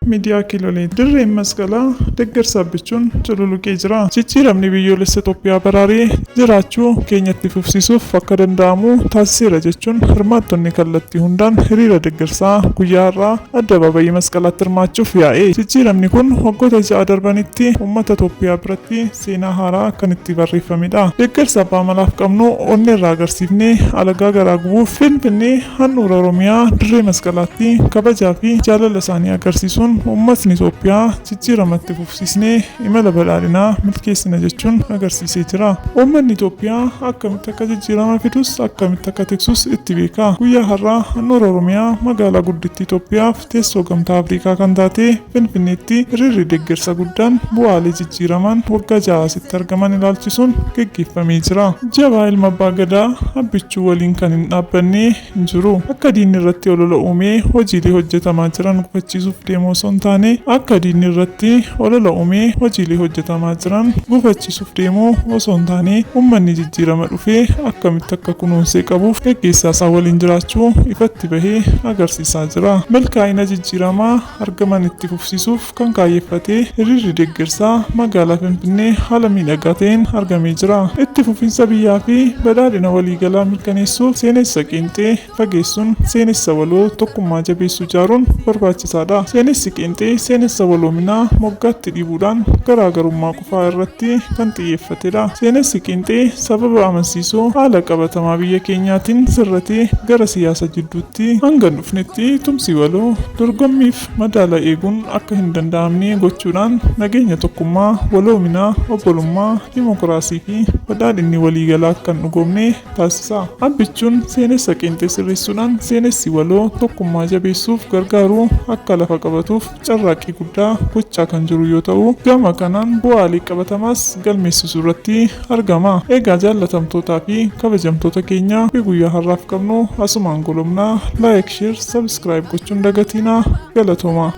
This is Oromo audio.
Miidiyaa Kiilolee. Dirreen Masqalaa deeggarsa Abbichuun cululuqee jira. Jijjiiramni biyyoolessa Itoophiyaa baraaree jiraachuu keenyatti fufsiisuuf akka danda'amu taasiseera jechuun hirmaattonni kallattii hundaan hiriira deeggarsaa guyyaa har'aa addabaabayii Masqalaatti hirmaachuuf yaa'e. Jijjiiramni kun waggoota 6 darbanitti uummata Itoophiyaa biratti seenaa haaraa kan itti barreeffamedha. Deeggarsa abbaa malaaf qabnu onneerraa agarsiifnee alagaa garaa gubuuf Finfinnee handhuura Oromiyaa dirree Masqalaatti kabajaa fi jaalala isaanii agarsiisuun uummatni Itoophiyaa jijjiiramatti fufsiisnee imala badhaadhinaa milkeessina jechuun agarsiisee jira. Uummanni Itoophiyaa akkamitti akka jijjiirama fidus akkamitti akka tiksus itti beeka. Guyyaa har'aa handhuura Oromiyaa magaalaa guddittii Itoophiyaaf teessoo gamtaa Afrikaa kan taate Finfinneetti hiriirri deeggarsa guddaan bu'aalee jijjiiraman waggaa 6 asitti argaman ilaalchisuun geggeeffamee jira. Jabaa ilma abbaa gadaa Abbichuu waliin kan hin dhaabbanne hin jiru. Akka diinni irratti olola uumee hojiilee hojjetamaa jiran gufachiisuuf deemu osoo hin taane, akka diinni irratti olola uumee hojiilee hojjetamaa jiran gufachiisuuf deemu osoo hin taane, uummanni jijjiirama dhufee akkamitti akka kunuunsee qabuuf geggeessaa isaa waliin jiraachuu ifatti bahee agarsiisaa jira. Milkaa'ina jijjiiramaa argaman itti fufsiisuuf kan kaayyeffate hiriirri deeggarsaa magaalaa Finfinnee haala miidhagaa ta'een argamee jira. Itti fufinsa biyyaa fi badhaadhina waliigalaa mirkaneessuuf seenessa qeenxee fageessuun seenessa waloo tokkummaa jabeessu ijaaruun barbaachisaadha. Seenessi qeenxee seenessa waloominaa moggaatti dhiibuudhaan garaagarummaa qofaa irratti kan xiyyeeffatedha. Seenessi qeenxee sababa amansiisoo haala qabatamaa biyya keenyaatiin sirratee gara siyaasa jidduutti hanga hin dhufnetti tumsi waloo dorgommiif madaala eeguun akka hin danda'amne gochuudhaan nageenya tokkummaa, waloominaa, obbolummaa, dimokiraasii fi badhaadhinni waliigalaa akka hin dhugoomne taasisa. Abbichuun seenessa qeenxee sirreessuudhaan seenessi waloo tokkummaa jabeessuuf gargaaru akka lafa qabatuuf carraaqqii guddaa gochaa kan jiru yoo ta'u, gama kanaan bu'aalee qabatamaas galmeessisuu irratti argama. Egaa jaallatamtootaa fi kabajamtoota keenya, guyyaa har'aaf qabnu asumaan golomnaa. Like, share, subscribe gochuun dagatiinaa. Galatooma.